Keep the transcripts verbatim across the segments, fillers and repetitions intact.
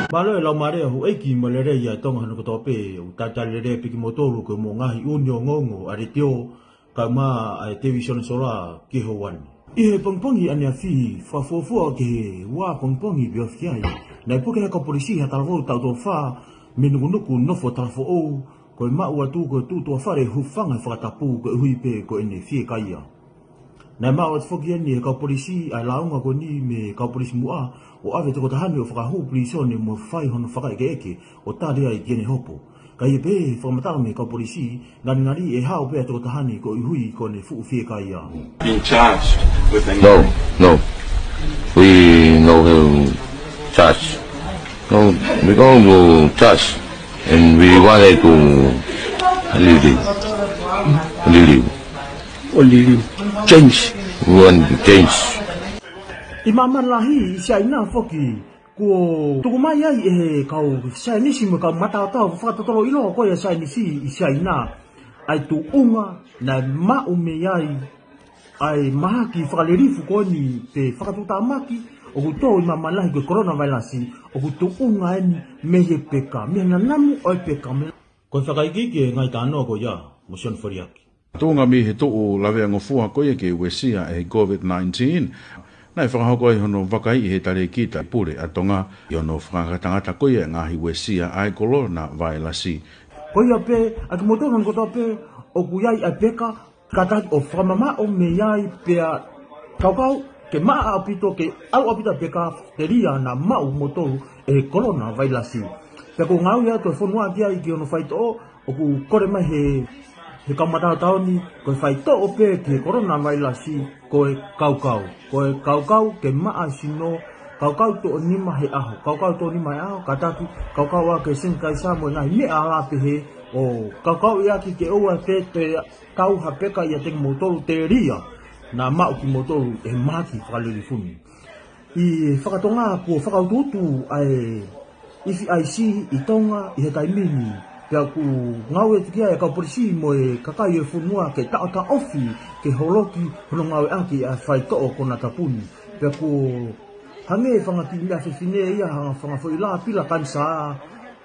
Mālō e laumālie ʻa houʻeiki mo e lelei ʻa Tonga hono kotoa pē, ʻoku talitali lelei pē kimoutolu ko e mo e ngaahi ʻū ongoongo ʻa e letiō kae ʻumaʻā ʻa e televīsone sola ki he ʻaho ni. ʻI he pongipongi ʻaneafi, fakafuofua ki he ua pongipongi pē ofi ki ai, naʻe puke ʻe he kau polisi ha talavou taʻu tolu fā mei Nukunuku nofo Talafoʻou, ko e maʻu atu ko e tuʻutuʻu fale hūfanga he fakatapu koeʻuhi pē ko ʻene fiekaia. Naʻe maʻu atu foki eni ʻe he kau polisi ʻa e lāunga ko eni mei he kau polisi muʻa ʻo ʻave e tokotaha ni ʻo fakahū pilīsone mo fai hono fakaʻekeʻeke ʻo tali ai ki heʻene hopo. Ka ʻi he pehē ʻe he fakamatala mei he kau polisi, ngalingali ʻe hao pē ʻa e tokotaha ni koeʻuhi ko ʻene fuʻu fiekaia. Being charged with a No, no. We no have charge. No, we don't do charge. And we wanted to leave. Leave. Only change. We want to change. ʻI māmani lahi ʻi Siaina foki, kuo tuku mai ai ʻe he kau saienisi mo e kau mataotao fakatotolo ʻiloa ko ia ʻa e saienisi ʻi Siaina ʻa e tuʻunga naʻe maʻu mei ai ʻa e mahaki fakalilifu ko eni pe fakatuʻutāmaki ʻoku tō ʻi māmani lahi ko e kolona vailasi, ʻoku tuʻunga eni mei he peka, mei he nanamu ʻo e peka, mei Ko e fakaikiiki e ngaahi talanoa ko ia mo Sione Foliaki. Tuʻunga mei he tuʻu laveangofua ko ia ke uesia ʻe he COVID nineteen, naʻe fakahoko ai hono vakaiʻi ʻe he talēkita pule ʻa Tonga ʻi hono fakangatangata ko ia e ngaahi uesia ʻa e kolona vailasi. Ko ia pē, ʻa kimoutolu hono kotoa pē ʻoku ʻi ai ʻa e peka, kātaki ʻo fakamamaʻo mei ai pea kaukau ke maʻa ʻaupito, ke ʻalu ʻaupito ʻa e peka telia naʻa maʻu moutolu ʻe he kolona vailasi. Pea ʻoku ngāue atu e fonua ki ai ki hono faitoʻo, ʻoku kole mai he, he kau mataotao ni, ko e faitoʻo pē ki he kolona vailasi ko e kaukau. Ko e kaukau ke maʻa e sino, kaukau tuʻo nima he ʻaho, kaukau tuʻo nima he ʻaho, kātaki, kaukau ʻaki e sanitizer mo e ngaahi meʻa ʻalā pehē, ʻo kaukauʻi ʻaki ke ʻoua pē toe tau ha peka ʻiate kimoutolu telia naʻa maʻu kimoutolu ʻe he mahaki fakalilifu ni. ʻI he fakatonga kuo fakautuutu ʻa e ifi ʻaisi ʻi Tonga ʻi he taimi ni, pea ʻoku ngāue atu ki ai e kau polisi mo e kakai ʻo e fonua ke taʻotaʻofi ke holoki hono ngāueʻaki ʻa e faitoʻo konatapu ni. Pea kuo hangē e fanga kiʻi meʻa fefine ia, hanga fanga foʻi lā pila kanisā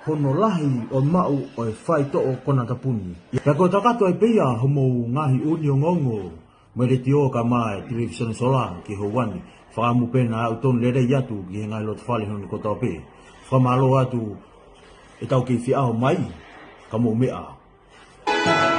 hono lahi ʻo e maʻu ʻo e faitoʻo konatapu ni. Pea ko e kakato ai pē ia homou ngaahi ʻū ongoongo mei he letiō kae ʻumaʻā e televīsone sola ki he ʻaho ni. Fakaʻamu pē naʻa tau tonu lelei atu ki he ngaahi lotofale hono kotoa pē. Fakamālō atu ʻetau kei feʻao mai, ka mou meʻa ā.